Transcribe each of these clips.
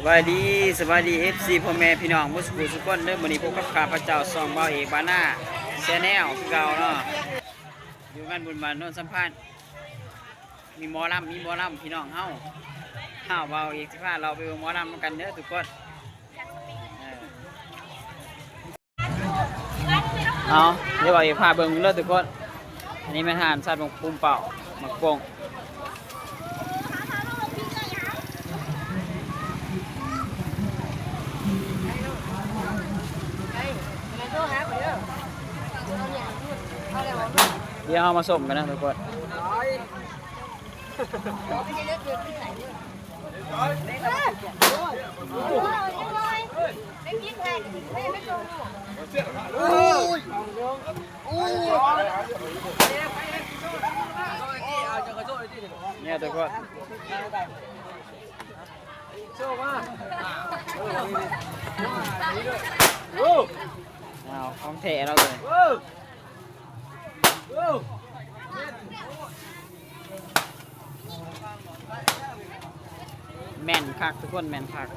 ສະບາຍດີ ສະບາຍດີ ເອັຟຊີ ພໍ່ແມ່ພີ່ນ້ອງໝົດສູ່ຜູ້ສູ່ຄົນເດີ. ມື້ນີ້ພົບກັບຂ້າພະເຈົ້າ ຊ່ອງບ່າວເອກ ບ້ານນາ Channel ຄືເກົ່າເນາະ. ຢູ່ງານບຸນບ້ານໂນນສຳພັນ ມີໝໍລຳ ມີໝໍລຳ ພີ່ນ້ອງເຮົາ. ເຮົາ ບ່າວເອກ ຊິພາເລາະໄປເບິ່ງໝໍລຳນຳກັນເດີທຸກຄົນ. ເອີ ເອົາ ດຽວເອົາອີກພາເບິ່ງເດີທຸກຄົນ. ອັນນີ້ແມ່ນຮ້ານຊາດໝາກປຸ້ມເປົ້າ ໝາກໂປ່ງ. ດຽວເຮົາມາຊົມກັນນະທຸກຄົນ. ນີ້ທຸກຄົນ ອ້າວ ຂອງແທ້ແລ້ວເລີຍ. ແມ່ນຄັກທຸກຄົນ ແມ່ນຄັກ.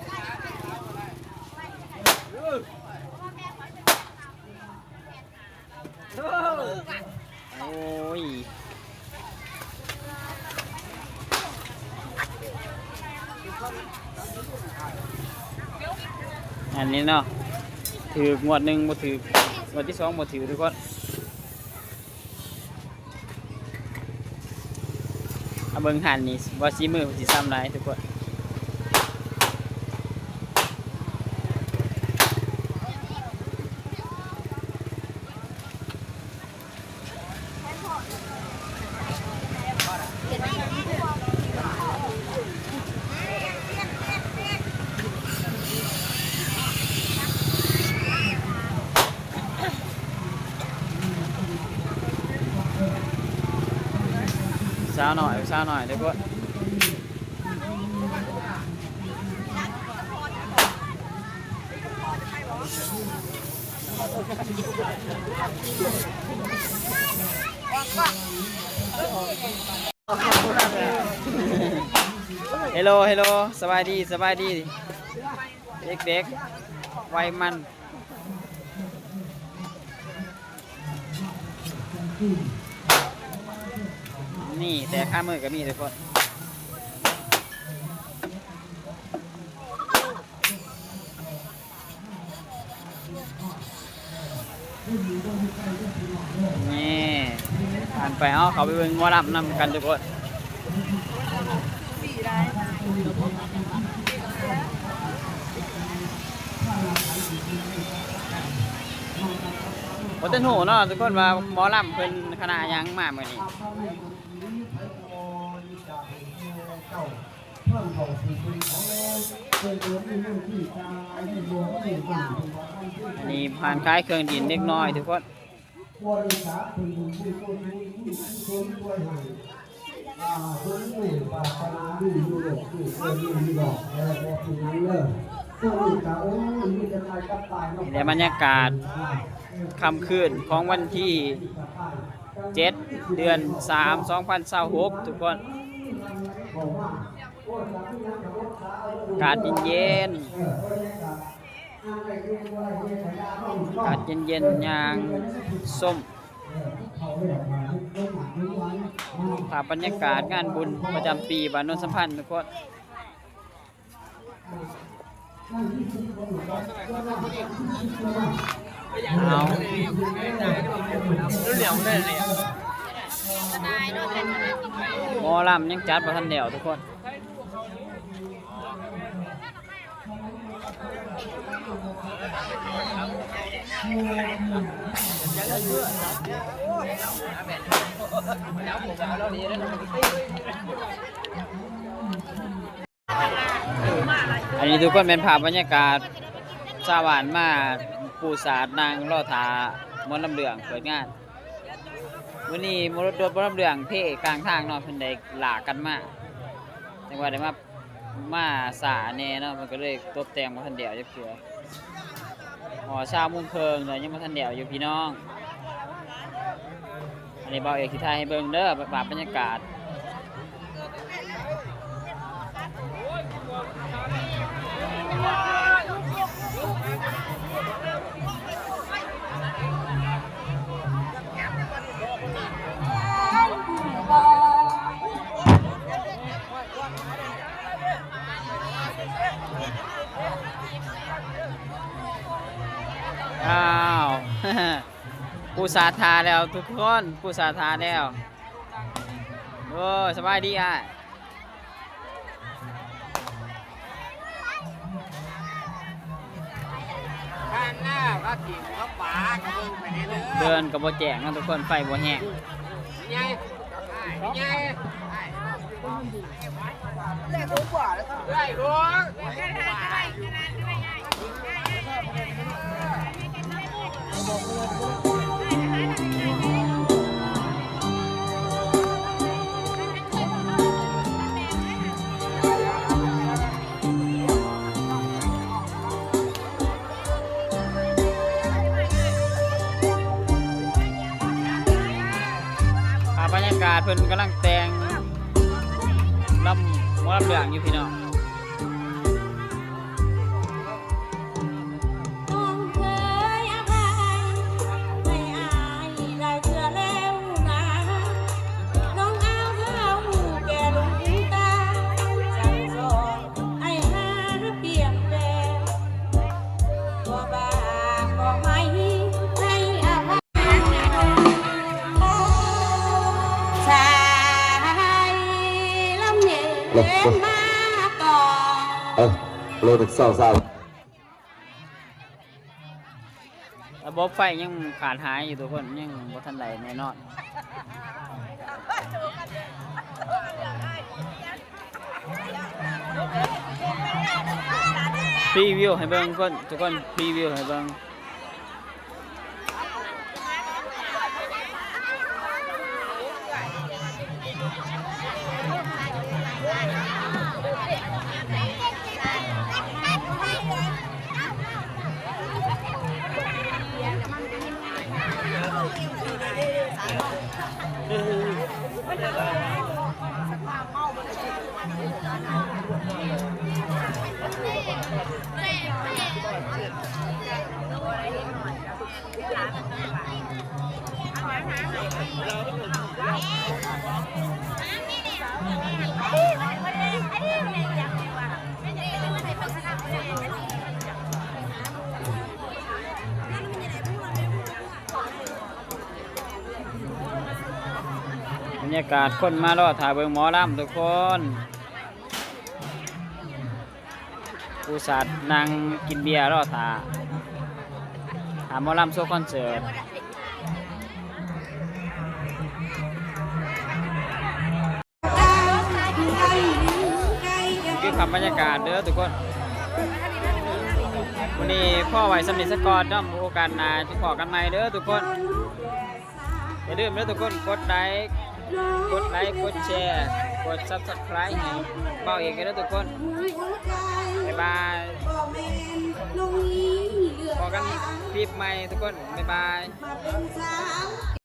ໂອ້ຍ ອັນນີ້ເນາະ ຖືກງວດໜຶ່ງບໍ່ຖືກ ງວດທີສອງບໍ່ຖືກທຸກຄົນ. ມາເບິ່ງຫັ້ນນີ້ ວ່າສີມືເພິ່ນຊິສ່ຳໃດທຸກຄົນ. ສາວນ້ອຍ ສາວນ້ອຍເດີພຸ້ນ. ເຮໂລ ເຮໂລ ສະບາຍດີ ສະບາຍດີ ເດັກໆ ໄວມັນ. ນີ້ແຕ່ຄາມືກໍມີທຸກຄົນ. ນີ້ ຜ່ານໄປ ເຮົາເຂົ້າໄປເບິ່ງໝໍລຳນຳກັນທຸກຄົນ. ບໍ່ທັນຮູ້ເນາະທຸກຄົນວ່າໝໍລຳເພິ່ນຄະນະຫຍັງມາມື້ນີ້. ອັນນີ້ຮ້ານຂາຍເຄື່ອງຫຼິ້ນເດັກນ້ອຍທຸກຄົນ. ນີ້ແຫຼະບັນຍາກາດຄ່ຳຄືນຂອງວັນທີ ເຈັດ ເດືອນສາມ ສອງພັນຊາວຫົກ ທຸກຄົນ. ອາກາດເຢັນໆ ອາກາດເຢັນໆ ຍ່າງຊົມພາບບັນຍາກາດງານບຸນປະຈຳປີບ້ານໂນນສຳພັນ ທຸກຄົນ. ເອົາ ໝໍລຳຍັງຈັດບໍ່ທັນແລ້ວທຸກຄົນ. ອັນນີ້ທຸກຄົນແມ່ນພາບບັນຍາກາດຊາວບ້ານມາປູສາດນັ່ງລໍຖ້າໝໍລຳເລື່ອງເປີດງານ. ມື້ນີ້ລົດໝໍລຳເລື່ອງເພກາງທາງເນາະ ເພິ່ນໄດ້ລາກກັນມາ ຈັ່ງວ່າໄດ້ມາ ມາຊ້າແດ່ເນາະ ເພິ່ນກໍເລີຍຕົບແຕ່ງບໍ່ທັນແລ້ວຈັກເທື່ອ. ຮອດຊາວໂມງເຄິ່ງແລ້ວ ຍັງບໍ່ທັນແລ້ວຢູ່ພີ່ນ້ອງ. ອັນນີ້ບ່າວເອກຊິຖ່າຍໃຫ້ເບິ່ງເດີ ພາບບັນຍາກາດ. ປູສາດຖ້າແລ້ວທຸກຄົນ, ປູສາດຖ້າແລ້ວ. ໂອ້ຍ ສະບາຍດີອ້າຍ. ເດີນກໍບໍ່ແຈ້ງເນາະທຸກຄົນ, ໄຟບໍ່ແຮງ. ອ່າ ບັນຍາກາດເພິ່ນກຳລັງແຕ່ງລຳ ໝໍລຳເລື່ອງຢູ່ພີ່ນ້ອງ. ເອີ ໂລໜຶ່ງ ສອງ ສາມ. ລະບົບໄຟຍັງຂາດຫາຍຢູ່ທຸກຄົນ, ຍັງບໍ່ທັນໄດ້ແນ່ນອນ. ພຣີວິວໃຫ້ເບິ່ງທຸກຄົນ, ທຸກຄົນພຣີວິວໃຫ້ເບິ່ງ. ບັນຍາກາດຄົນມາລໍຖ້າເບິ່ງໝໍລຳທຸກຄົນ. ປູສາດນັ່ງກິນເບຍລໍຖ້າ ຖ້າໝໍລຳໂຊຄອນເສີດ. ເກັບພາບບັນຍາກາດເດີທຸກຄົນ. ມື້ນີ້ພໍໄວ້ສ່ຳນີ້ສາກ່ອນເນາະ, ໂອກາດໜ້າຈະພໍ້ກັນໃໝ່ເດີທຸກຄົນ. ຢ່າລືມເດີທຸກຄົນ ກົດໄລ ກົດໄລ ກົດແຊ ກົດ Subscribe ໃຫ້ເບົາເອກເດີທຸກຄົນ. ບາຍບາຍ ພໍ້ກັນຄລິບໃໝ່ທຸກຄົນ. ບາຍບາຍ.